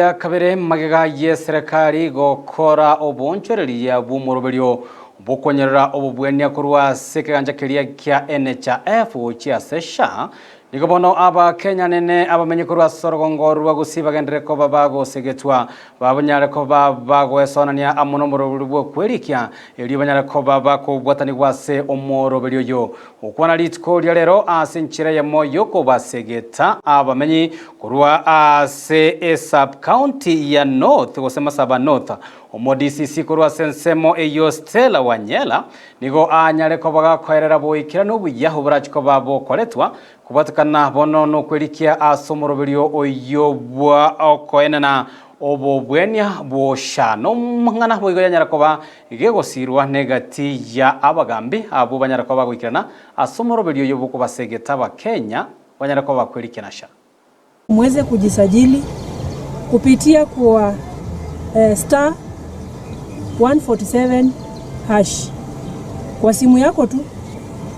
Ya kabere magega y'eserekari gokora oboonchoreria bw'omoroberio bw'okonyorera obobwania korwa ase ekegancha keria kia NHIF gochia ase SHA, nigo bono Abakenya nene abamenyi korwa ase orogongo rwa Gusii bagenderere koba bagosegetwa babanyare koba bagoesonania amo nomoroberio bw'okwerikia erio banyare koba bakobwatanigwa ase omoroberio oyo. Gokwana rituko ria rero ase enchera eyemo y'okobasegeta abamenyi korwa ase esub-county ya North gose Masaba North, omo-DCC korwa ase ensemo eyio Stella Wanyela nigo anyare koba gakoerera boikeranu obuya oborachi koba bokoretwa kobwatekana bono nokwerikia ase omoroberio oyio bwa okoenena obobwenia bw'osha nomang'ana boigo yanyara koba Gegosirwa negati ya abagambi abwo banyare koba bagoikerana ase omoroberio oyo bw'okobasegeta Abakenya banyare koba bakwerikia na sha. Mweze kujisajili kupitia kwa star 147 hash kwa simu yako tu,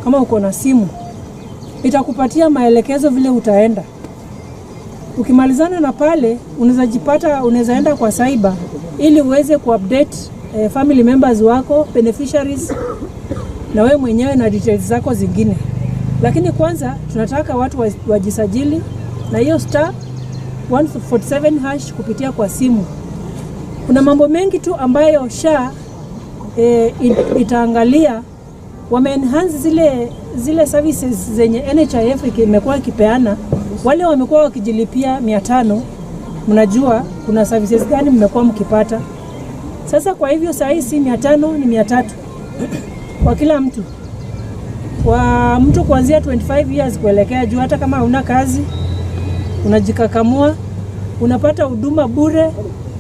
kama uko na simu itakupatia maelekezo vile utaenda. Ukimalizana na pale unaweza jipata, unaweza enda kwa cyber ili uweze kuupdate eh, family members wako beneficiaries na wewe mwenyewe na details zako zingine, lakini kwanza tunataka watu wajisajili na hiyo star 147 hash kupitia kwa simu. Kuna mambo mengi tu ambayo SHA eh, itaangalia wame enhance zile, zile services zenye NHIF imekuwa ikipeana. Wale wamekuwa wakijilipia 500, mnajua kuna services gani mmekuwa mkipata. Sasa kwa hivyo saa hii si 500 ni 300 kwa kila mtu, kwa mtu kuanzia 25 years kuelekea juu. Hata kama huna kazi unajikakamua, unapata huduma bure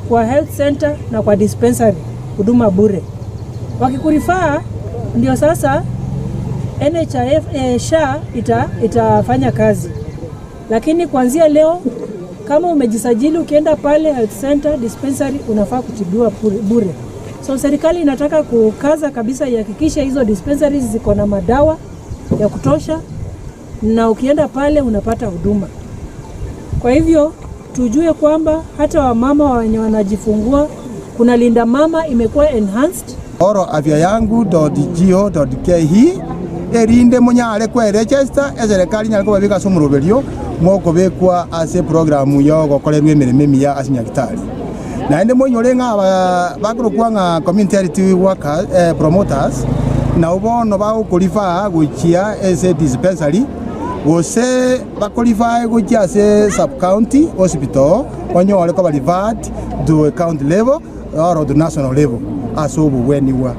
kwa health center na kwa dispensary, huduma bure. Wakikurefer ndio sasa NHIF, eh, SHA ita, itafanya kazi, lakini kuanzia leo kama umejisajili ukienda pale health center dispensary unafaa kutibiwa bure. So serikali inataka kukaza kabisa ihakikishe hizo dispensaries ziko na madawa ya kutosha, na ukienda pale unapata huduma. Kwa hivyo tujue kwamba hata wamama wenye wanajifungua kuna Linda Mama imekuwa enhanced. Oro afya yangu .go.ke erinde monyare kweregister eserekari enyare kobabeka ase omoroberio mokobekwa ase eprogram ya ogokorerwa emeremo emiya ase nyagetari. Naende moinyore ng'a aba bakorokwa ng'a community health workers promoters nabo bono bagokorefer gochia ase dispensary gose bakorefer gochia ase sub county hospital onyore koba referred to a county level or to national level ase obobwenigwa.